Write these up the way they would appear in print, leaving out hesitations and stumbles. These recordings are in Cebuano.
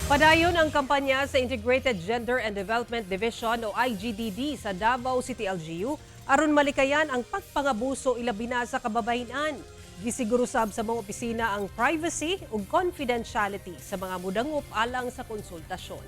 Padayon ang kampanya sa Integrated Gender and Development Division o IGDD sa Davao City LGU aron malikayan ang pagpangabuso, ilabi na sa kababayen-an. Gisiguro sab sa mga opisina ang privacy ug confidentiality sa mga mudangop alang sa konsultasyon.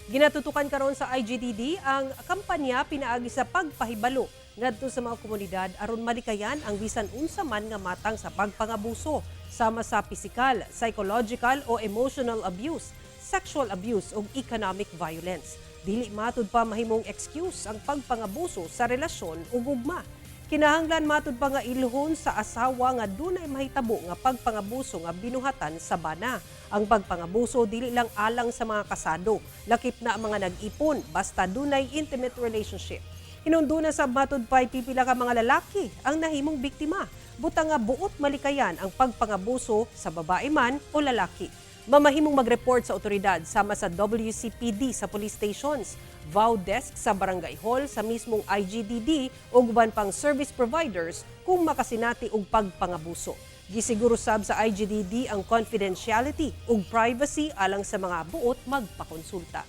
Ginatutukan karon sa IGDD ang kampanya pinaagi sa pagpahibalo ngadto sa mga komunidad aron malikayan ang bisan unsa man nga matang sa pagpangabuso, sama sa physical, psychological o emotional abuse, sexual abuse ug economic violence. Dili matud pa mahimong excuse ang pagpangabuso sa relasyon ug gugma. Kinahanglan matud pa nga ilhon sa asawa nga dunay mahitabo nga pagpangabuso nga binuhatan sa bana. Ang pagpangabuso dili lang alang sa mga kasado, lakip na ang mga nag-ipon basta dunay intimate relationship. Hinumduma sa matud pa'y pipila ka mga lalaki ang nahimong biktima. Butang nga buot malikayan ang pagpangabuso sa babae man o lalaki. Mamahimong mag-report sa otoridad sama sa WCPD sa police stations, VAW desk sa barangay hall, sa mismong IGDD o uban pang service providers kung makasinati og pagpangabuso. Gisiguro sab sa IGDD ang confidentiality ug privacy alang sa mga buot magpakonsulta.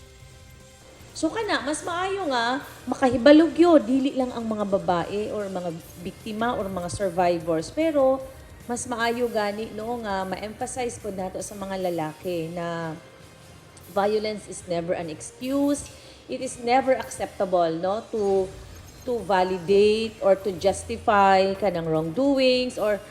So kana mas maayo nga makahibalo gyud, dili lang ang mga babae or mga biktima or mga survivors, pero mas maayo gani, no, nga ma-emphasize pod nato sa mga lalaki na violence is never an excuse. It is never acceptable, no, to validate or to justify kanang wrongdoings or